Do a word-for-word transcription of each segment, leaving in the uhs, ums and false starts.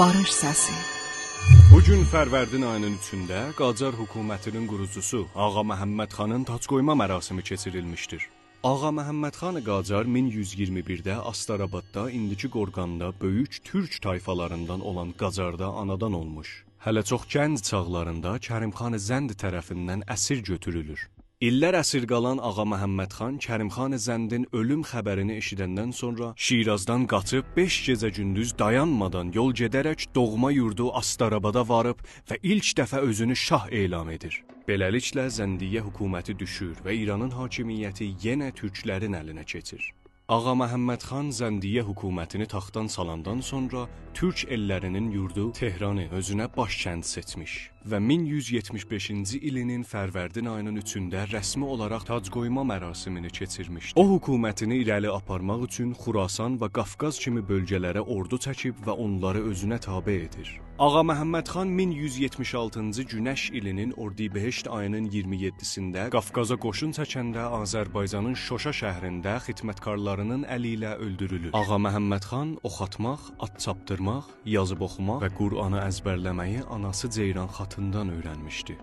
باریش سسی. بو گون فروردین آیی‌نین اوچونده قاجار حکومتی‌نین قوروجوسو آغا محمد خانین تاج قویما مراسیمی کئچیریلمیشدیر. آغا محمد خان قاجار مین یوز ایگیرمی بیرده آستارآباددا، ایندیکی گورگاندا، بؤیوک تورک طایفالاریندان اولان قاجاردا آنادان اولموش. هله چوخ گنج چاغلاریندا کریم خان زند طرفیندن اسیر گؤتورولور. ایللر اسیر قالان آغا محمد خان کریم خان زندین اؤلوم خبرینی ائشیدندن سونرا شیرازدان قاچیب بئش گئجه گوندوز دایانمادان یول گئده‌رک دوغما یوردو آستارآبادا واریب و ایلک دفعه اؤزونو شاه اعلان ائدیر. بئله‌لیکله زندیه حکومتی دوشور و ایرانین حاکمیتی یئنه تورکلرین الینه کئچیر. آغا محمد خان زندیه حکومتینی تاختدان سالاندان سونرا تورک ائللری‌نین یوردو تهرانی اؤزونه باشکند سئچمیش و مین یوز یئتمیش بئشینجی ایلی‌نین فروردین آیی‌نین اوچونده رسمی اولاراق تاج قویما مراسیمینی کئچیرمیشدی. او، حکومتینی ایره‌لی آپارماق اوچون خراسان و قافقاز کیمی بؤلگه‌لره اوردو چکیب و اونلاری اؤزونه تابع ائدیر. آغا محمد خان مین یوز یئتمیش آلتینجی گونش ایلی‌نین اردیبهشت آیی‌نین ایگیرمی یئددیسینده قافقازا قوشون چکنده آذربایجانین شوشا شهرینده خدمتکارلاری‌نین الی ایله اؤلدورولور. آغا محمد خان اوخ آتماق، آت چاپدیرماق، یازیب اوخوماق و قرآنی ازبرله‌مه‌یی آناسی جئیران خاتیندان اؤیرنمیشدی.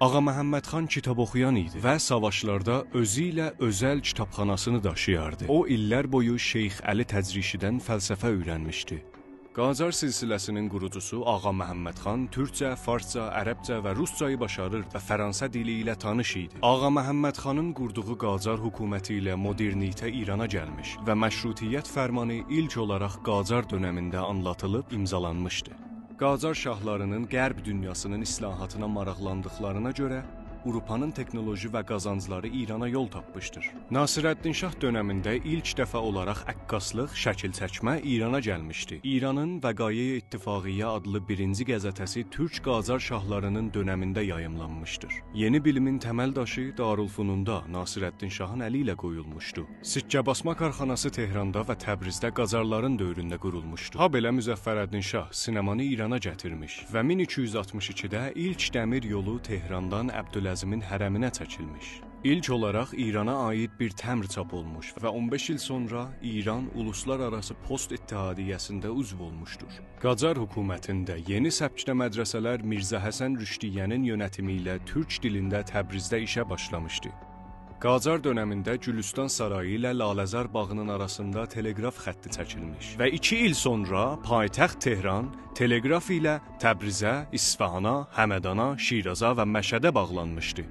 آغا محمد خان کیتاب اوخویان ایدی و ساواشلاردا اؤزو ایله اؤزل کیتابخاناسینی داشییاردی. او، ایللر بویو شیخ علی تجریشی‌دن فلسفه اؤیرنمیشدی. قاجار سلسله‌سی‌نین قوروجوسو آغا محمد خان تورکجه، فارسجا، عربجه و روسجانی باشاریردی و فرانسه دیلی ایله تانیش ایدی. آغا محمد خانین قوردوغو قاجار حکومتی ایله مدرنیته ایرانا گلمیش و مشروطیت فرمانی ایلک اولاراق قاجار دؤنمینده آنلاتیلیب ایمضالانمیشدی. قاجار شاهلاری‌نین غرب دونیاسی‌نین اصلاحاتینا ماراقلاندیقلارینا گؤره آوروپانین تکنولوژی و قازانجلاری ایرانا یول تاپمیشدیر. ناصرالدین شاه دؤنمینده ایلک دفعه اولاراق عکاسلیق، شکیل چکمه ایرانا گلمیشدی. ایرانین وقایع اتفاقیه آدلی بیرینجی قزئته‌سی تورک قاجار شاهلاری‌نین دؤنمینده یاییملانمیشدیر. یئنی بیلیمین تمل داشی دارالفنوندا ناصرالدین شاهین الی ایله قویولموشدو. سکه باسما کارخاناسی تهراندا و تبریزده قاجارلارین دؤورونده قورولموشدو. هابئله مظفرالدین شاه سینمانی ایرانا گتیرمیش و مین ایکی یوز آلتمیش ایکیده ایلک دمیر یولو تهراندان عبدالعظیمین حرمینه چکیلمیش. ایلک اولاراق ایرانا عایید بیر تمبر چاپ اولموش و اون بئش ایل سونرا ایران اولوسلارآراسی پست اتحادیه‌سینده عضو اولموشدور. قاجار حکومتینده یئنی سبکده مدرسه‌لر میرزه حسن رشدیه‌نین یؤنتیمی ایله تورک دیلینده تبریزده ایشه باشلامیشدی. قاجار دؤنمینده گولوستان سارایی ایله لاله‌زار باغی‌نین آراسیندا تلگراف خطی چکیلمیش و ایکی ایل سونرا پایتخت تهران تلگراف ایله تبریزه، اصفهانا، همدانا، شیرازا و مشهده باغلانمیشدی.